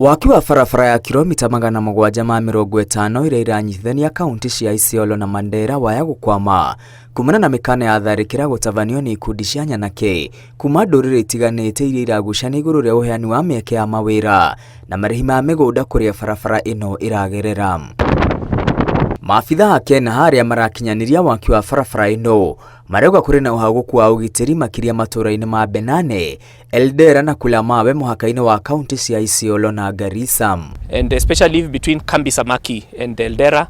Waki wa barabara ya kilomita 750 ĩrĩa ĩranyitithania kaunti cia Isiolo na Mandera waya gũkwama kumana na mĩkana ya tharĩkĩra gũtabanio nĩ ikundi cia nyanake kuma ndũrĩrĩ itiganĩte iria iragucania igũrũ rĩa ũheani wa mĩeke ya mawĩra na marĩhi ma mĩgũnda kũrĩa barabara ĩno ĩragerera. Maabitha a KENHA arĩa marakinyanĩria waki wa barabara ĩno marauga kũrĩ na ũhagũku wa ũgitĩri makĩria matũũra-inĩ ma Benane, Eldera na Kulamawe mũhaka-inĩ wa kaunti cia Isiolo na Garissa. And especially between Kambi Samaki and Eldera,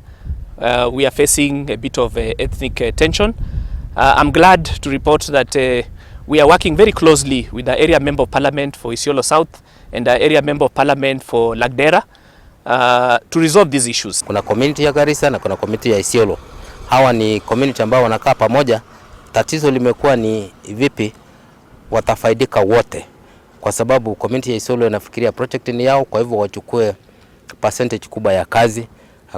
we are facing a bit of ethnic tension. I'm glad to report that we are working very closely with the area member of parliament for Isiolo South and the area member of parliament for Lagdera to resolve these issues. Kuna community ya Garissa na kuna community ya Isiolo. Hawa ni community ambao wanakaa pamoja. Tatizo limekuwa ni vipi watafaidika wote, kwa sababu community ya Isiolo inafikiria project ni yao, kwa hivyo wachukue percentage kubwa ya kazi.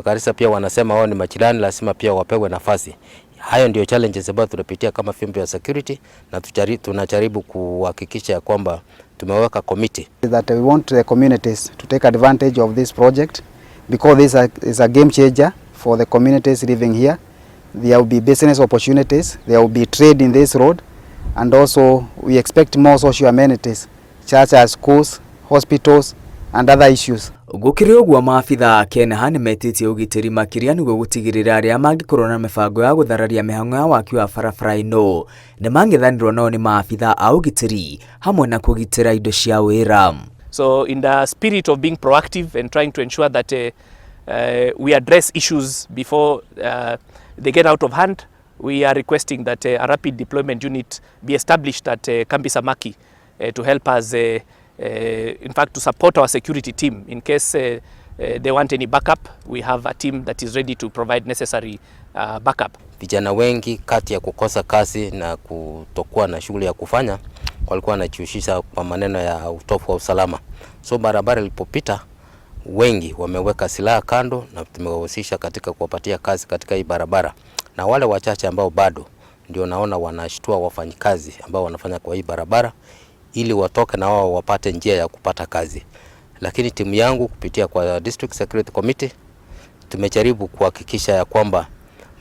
Garissa pia wanasema wao ni majirani, lazima pia wapewe nafasi. Hayo ndio challenges ambayo tunapitia kama vyombo vya security, na tunajaribu kuhakikisha ya kwamba tumeweka committee that we want the communities to take advantage of this project because this is a game changer for the communities living here. There will be business opportunities, there will be trade in this road, and also we expect more social amenities such as schools, hospitals, and other issues. Gũkĩrĩ ũguo, maabitha a KENHA nĩmetĩtie ũgitĩri makĩria nĩguo gũtigĩrĩra arĩa mangĩkorwo na mĩbango ya gũthararia mĩhang'o ya waki wa barabara ĩno nĩmang'ethanĩrwo nao nĩ maabitha a ũgitĩri hamwe na kũgitĩra indo cia wĩra. So in the spirit of being proactive and trying to ensure that we address issues before they get out of hand, we are requesting that a rapid deployment unit be established at Kambi Samaki to help us, in fact, to support our security team in case they want any backup. We have a team that is ready to provide necessary backup. Vijana wengi kati ya kukosa kazi na kutokuwa na shughuli ya kufanya walikuwa wanajihusisha kwa maneno ya utovu wa usalama. So barabara ilipopita, wengi wameweka silaha kando na tumewahusisha katika kuwapatia kazi katika hii barabara, na wale wachache ambao bado ndio naona wanashtua wafanyikazi ambao wanafanya kwa hii barabara ili watoke na wao wapate njia ya kupata kazi. Lakini timu yangu kupitia kwa District Security Committee tumejaribu kuhakikisha ya kwamba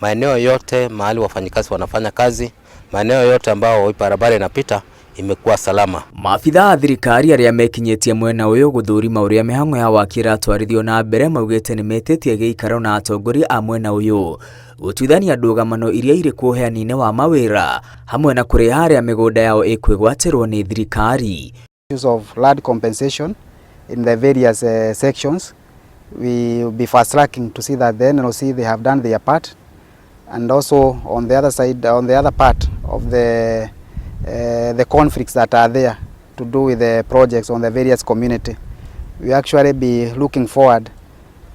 maeneo yote mahali wafanyikazi wanafanya kazi, maeneo yote ambao hii barabara inapita imekuwa salama. Maabitha a thirikari arĩa mekinyĩtie mwena ũyũ gũthũrima ũrĩa mĩhang'o ya waki ĩratwarithio na mbere maugĩte nĩmetĩtie gĩikaro na atongoria a mwena ũyũ gũtuithania ndũgamano iria irĩ kuo ũheani-inĩ wa mawĩra hamwe na kũrĩha arĩa mĩgũnda yao ĩkwĩgwatĩrwo nĩ thirikari. Issues of land compensation in the various sections. We will be fast tracking to see that the NLC, they have done their part, and also on the other side, on the other part of the conflicts that are there to do with the projects on the various community. We actually be looking forward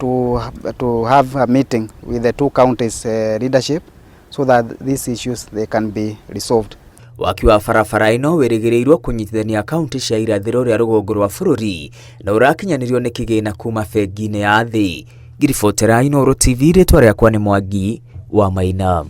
to have a meeting with the two counties leadership so that these issues, they can be resolved. Waki wa barabara ĩno wĩrĩgĩrĩirwo kũnyitithania kaunti cia irathĩro rĩa rũgongo rwa bũrũri na ũrakinyanĩrio nĩ kĩgĩna kuma bengi-inĩ ya thĩ. Ngiribotera Inooro TV, rĩtwa rĩakwa nĩ Mwangi wa Maina.